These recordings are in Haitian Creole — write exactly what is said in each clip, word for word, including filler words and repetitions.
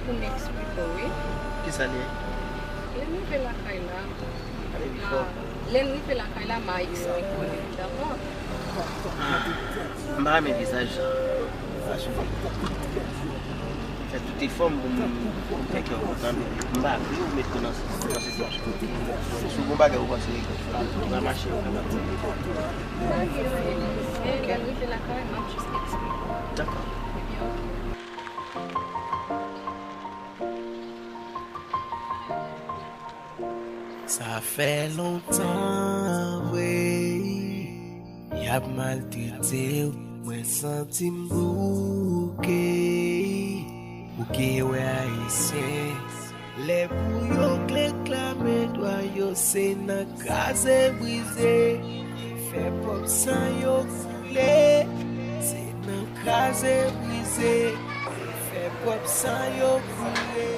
Pou m eksplike w, wi. Kisa l ye? Lè m rive lakay la, lè m rive lakay la, m a eksplike w li, dakò? M pa renmen vizaj sa. Sa sou fè tout efò m pou m fè kè w kontan, men m pa vle w met kò nan nan sitiyasyon. Si w gon bagay ou panse ki pa mache, ou kapab di m. Lè m rive lakay, m ap jis eksplike w. Dakò. Ebyen, oke. Sa fè lontan vre y ap maltrete w, mwen santi m bouke. Bouke wè Ayisyen, lè pou yo reklame dwa yo, se nan kraze brize, fè pwòp san yo koule. Se nan kraze brize, fè pwòp san yo koule.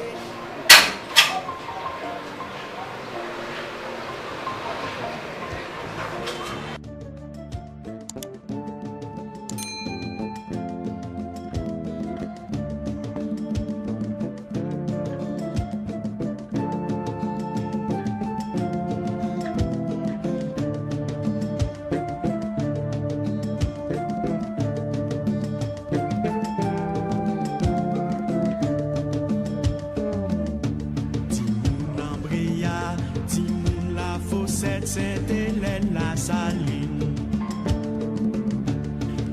Timoun Lanbreya, timoun Lafosèt, Sentelèn, Lasalin.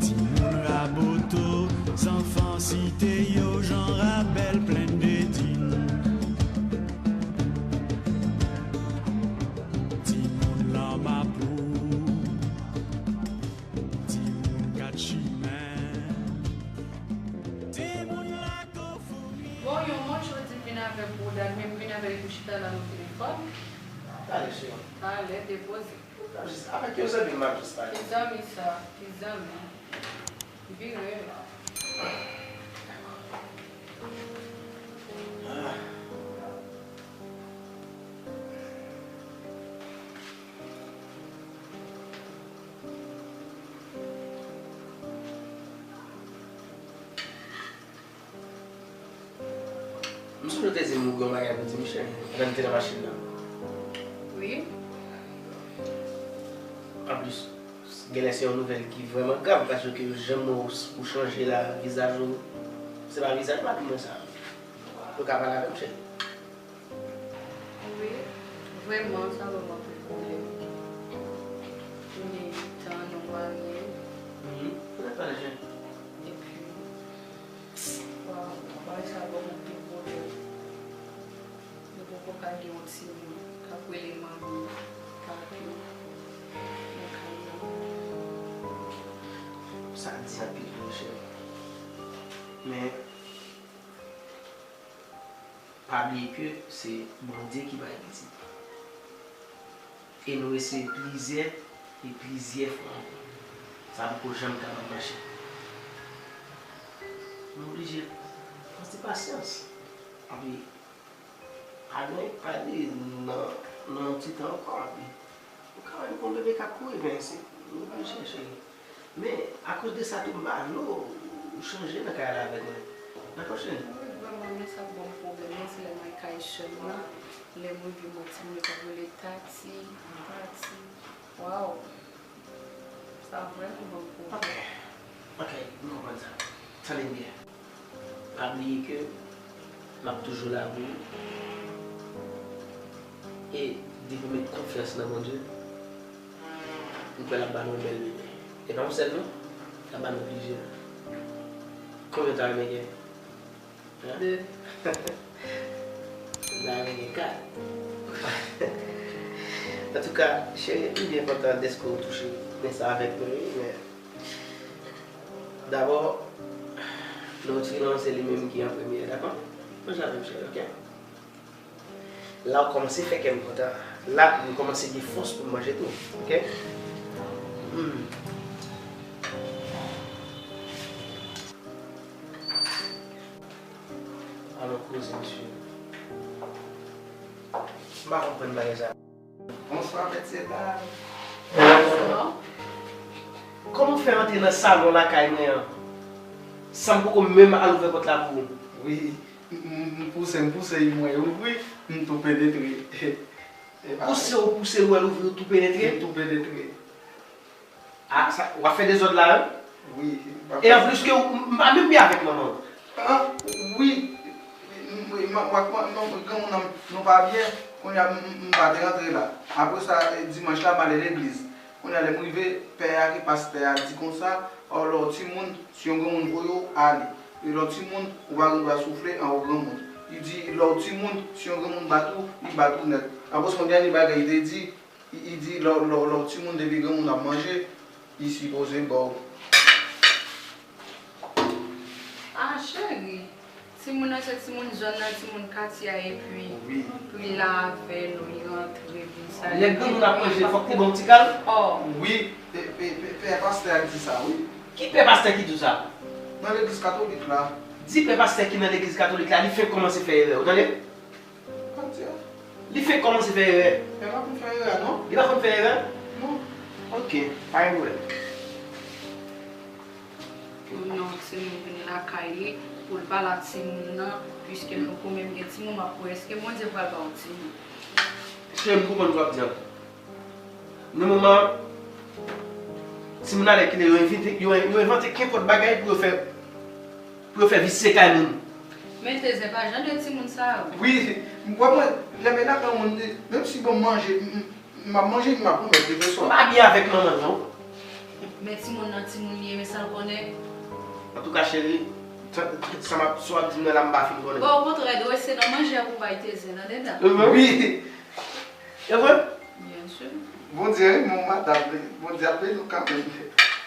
Timoun Raboto, zanfan site yo, Jan Rabèl, Plenn Dedin. Timoun Lanmapou, timoun Kat Chimen, timoun Lakofomi. Bon, yon mò jodi m vin avèk Woodad, men m vin avè li pou chita la nan telefòn. Talè, cheri. Talè, depoze. Avèk yon zanmi m ap jis pale. Ki zanmi sa? Ki zanmi? Vire la. Ah. M sonje w te di m ou gen yon bagay pou di m, cheri, pandan m te nan machin nan. Wi. Anplis, genlè se yon nouvèl ki vrèman grav, paske yo janm wè w, ou chanje la, vizaj ou, se pa vizaj mari mwen sa. Ou ka pale avè m, cheri? Wi, vrèman, sa fè m anpil pwoblèm. Premye tan nou marye. Mhm. Poutèt sa, cheri? Epi, waw, bagay sa ban m anpil pwoblèm. Nou poko ka gen yon timoun k ap rele manmi, papi, nan kay la. Sa di anpil wi, cheri. Men, pa bliye ke se Bondye ki bay pitit. E nou eseye plizyè e plizyè fwa ankò. Sa poko janm kapab mache. Nou oblije pran ti pasyans. Epi, pa gen anyen k pale nan, nan yon ti tan ankò. Epi, ou ka wè nou gon bebe k ap kouri, men se, nou oblije chèche. Men, akoz de sa tou, m pa vle w chanje nan kay la avèk mwen. Dakò, cheri? Wi, vrèman, men sa k ban m pwoblèm nan, se lè m al kay sè m nan, lè m rive m wè timoun yo k ap rele Tati, Pati. Waw! Sa vrèman ban m pwoblèm. Ok. Ok, m konprann sa. Tande m byen. Pa bliye ke m ap toujou la pou ou. E depi w met konfyans nan Bondye, m kwè l ap ba nou yon bèl bebe. E pa yon sèl non, l ap ba nou plizyè. Konbyen w ta renmen gen? Hein? De. M ta renmen gen kat. Antouka, cheri, m byen kontan dèske w touche men sa avèk mwen, wi, men dabò, nou tire yon se li menm ki an premye, dakò? Manje avè m, cheri, ok? La, w kòmanse fè kè m kontan. La, m kòmanse gen fòs pou m manje tou, ok? Hmm. Alò, koze, mesye. M pa konprann bagay sa. Bonswa, mèt Seba. Bonswa. Kòman w fè antre nan salon lakay mwen an san m poko menm al ouvè pòt la pou ou? Wi, M, m, m pouse, m pouse, m wè l ouvri, m tou penetre. E pa Pouse w pouse l, wè l ouvri, w tou penetre? M tou penetre. Ah, sa, w ap fè dezòd la, wi? Wi, m pa E anplis ke w, m, m pa menm byen avèk manman w. Ah, wi. M, m, m, m, m, granmoun nan, nou pa byen. Kounye a, m, m, m pa te rantre la. Apre sa, eh, dimanch la, m ale legliz. Kounye a, lè m rive, pè a, ki pastè a, di konsa, ò, lè w timoun, si yon granmoun voye w, ale. E lè w timoun, ou pa gen dwa soufle anwo granmoun. Li di, lè w timoun, si yon granmoun bat ou, li bat ou nèt. Apre sa, yon dènye bagay li te di, li, li di, lè w, lè w, lè w timoun, depi granmoun ap manje, li sipoze ba w. Ah, cheri, timoun nan se timoun zòn nan, timoun katye a, epi Wi. Pou li la avè nou, li rantre, vin sa. Lè granmoun ap manje, fòk te ba w ti kal? Oh. Wi, pè, pè, pè, pè pastè a di sa, wi. Ki pè pastè ki di w sa? Nan legliz katolik la. Di pè pastè ki nan legliz katolik la, li fenk kòmanse fè erè, ou tande? Kòmsi? Li fenk kòmanse fè erè. Men pa konn fè erè, non. Li pa konn fè erè? Non. Ok, pa gen pwoblèm. Pou non, timoun vin lakay li, pou l pale ak timoun nan, piske nou poko menm gen timoun, m ap wè èske Bondye pral ba w timoun. Cheri, m konprann sa w ap di an. Nan moman an, timoun alèkile yo envite, yo, yo envante kenpòt bagay pou yo fè, pou yo fè visye kay moun. Men Tezen pa jan de timoun sa yo. Wi, m wè mwen, lè m nan kay moun, menm si ban m manje, m, m, m ap manje, m ap remèt li, men swa. M pa byen avèk manman l, non. Men timoun nan timoun li ye, men sa l konnen. Antouka, cheri, sa, sa m ap, sa w ap di m nan la, m pa fin konnen. Bon, okontrè, dwe se nan manje a pou bay Tezen, tande, tande. Wi. E vre? Byen si. Bondye renmen w, madanm, men Bondye ap beni w kanmenm.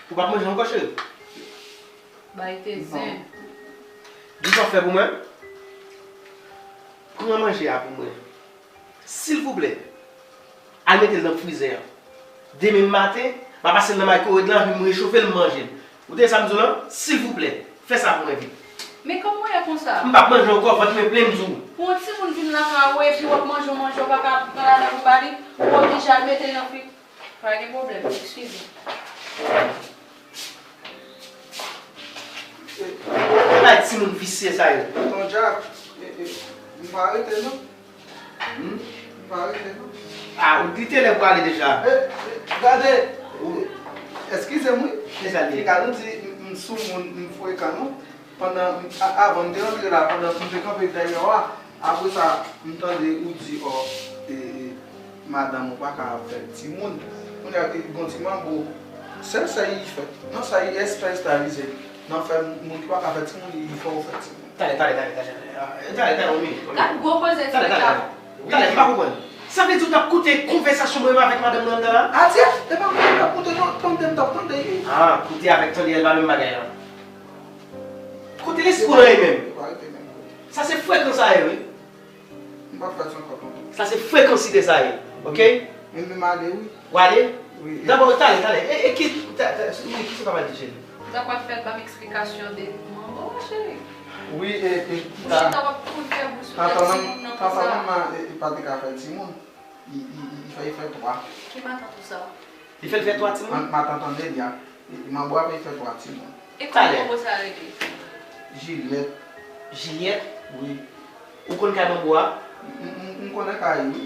Ou p ap manje ankò, cheri? Bay Tezen. Di sa w fè pou mwen. Pran manje a pou mwen. Silvouplè. Al mete l nan frizè an. Demen maten, m a pase l nan maykowèv lan, epi m rechofe l, m manje l. Ou tande sa m di w lan? Silvouplè, fè sa pou mwen vit. Men kòman w ye konsa? M p ap manje ankò, vant mwen plen, m di w. Pou yon timoun vin lakay ou, epi w ap manje, w manje, w pa ka pran ladan pou ba li, ou oblije al mete l nan fri. Pa gen pwoblèm, eskize. Bay timoun visye sa yo. Tonton Jack, e, e, m pa rete non. Hmm? M pa rete non. Ah, ou di te lè pou ale deja. E, e, gade. Ou eskize m wi. Kisa l ye? Fika nou di m, m sou moun, m frekan non. Pandan, a, avan m te rantre la, pandan m te kanpe dèyè w a, apre sa, m tande ou di, ò, e, e, madanm ou pa ka fè timoun. Kounye a, e, gon ti manbo, sèl sa li fè, nan sa li espèstalize, nan fè moun ki pa ka fè timoun, li fè ou fè timoun. Talè, talè, talè, talè, talè, ah, talè, talè, on minit, on minit. Gad gwo koze ti pita. Talè, talè, talè, m pa konprann. Sa vle di ou t ap koute konvèsasyon mwen menm avèk madanm nan anndan la? Atye, e pa mwen t ap koute non, tande m t ap tande li. Ah, koute avèk tande a, e pa menm bagay la. Kote lespri w nan ye menm? Sa se frekan sa ye, wi. M p ap fè sa ankò tonton. Sa se frekan site sa ye, oke? Men m ale wi. W ale? Wi. Dabò, talè, talè. E, e ki, ta, ta, wi, kisa w t ap di, cheri? Ou ta pral fè l ban m eksplikasyon de manbo a, cheri? Wi, e, e, ou chita w ap kouri fè bri sou tèt timoun nan konsa. Papa, manman, e, e, pa te ka fè timoun. Li, li, li, li fè, li fè twa. Ki matant ou sa? Li fè, li fè twa timoun? Ma-, matant Amelia. Li, li manbo a, li fè twa timoun. E kòman manbo sa rele? Juliette. Juliette? Wi. Ou konn kay manbo a? M, m, m, m konnen kay li, wi.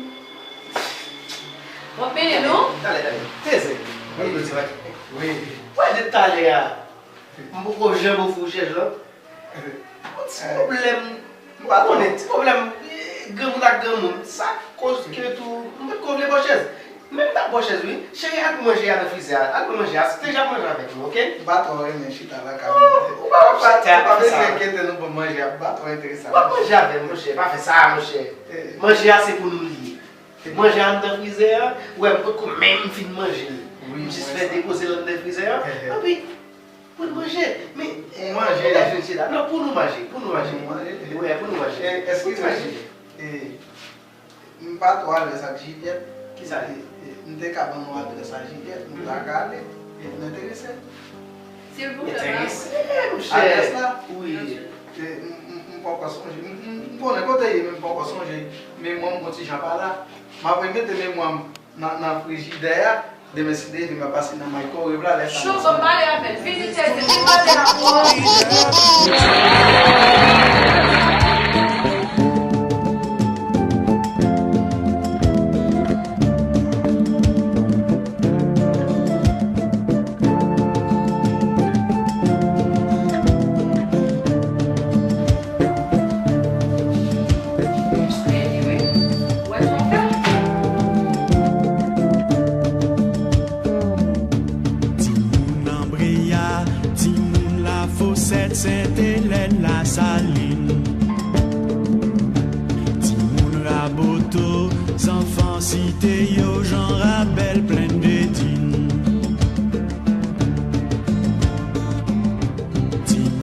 W ap peye, non? Talè, talè. Teze. Wi. Wi. Wè, de talè a. M poko janm ofri w chèz lan. Yon ti pwoblèm. M pa konnen, ti pwoblèm, eh, granmoun ak granmoun. Sa koz ke tou, m potko vle ba w chèz. Men m t ap ba w chèz, wi. Cheri, al pran manje a nan frizè a. Al pran manje a. Tezen ap manje avèk nou, oke? M pa twò renmen chita lakay mwen. Ou pa wè chita, ou pa bezwen enkyete nou pou manje a. M pa twò enterese avèk nou. W ap manje avè m, monchè. Pa fè sa, monchè. Eh. Manje a se pou nou li ye. Manje a anndan frizè a, ou wè m potko menm fin manje l. M jis fè depoze l anndan frizè a. Epi, pou n manje. Men, eh, manje la, chita. Non, pou nou manje, pou nou manje. Pou nou manje. Wi, pou nou manje. Eh, eskize m. Eh, m pa twò alèz ak Juliette. Kisa li? Eh, eh, m te ka ban nou adrès a Juliette, nou ta ka ale. Eh, m enterese. Silvouplè, enterese, monchè. Adrès la? Wi. Eh, m, m, m poko sonje. M, m, m konnen kote l ye, men m poko sonje. Memwa m gon ti jan pa la. M ap remete memwa m nan, nan frijidè a. Demen, si Dye vle, m ap pase nan maykowèv la, lè sa. Cho, bon, pale avè l. Vini, Teze, vin pale avè l.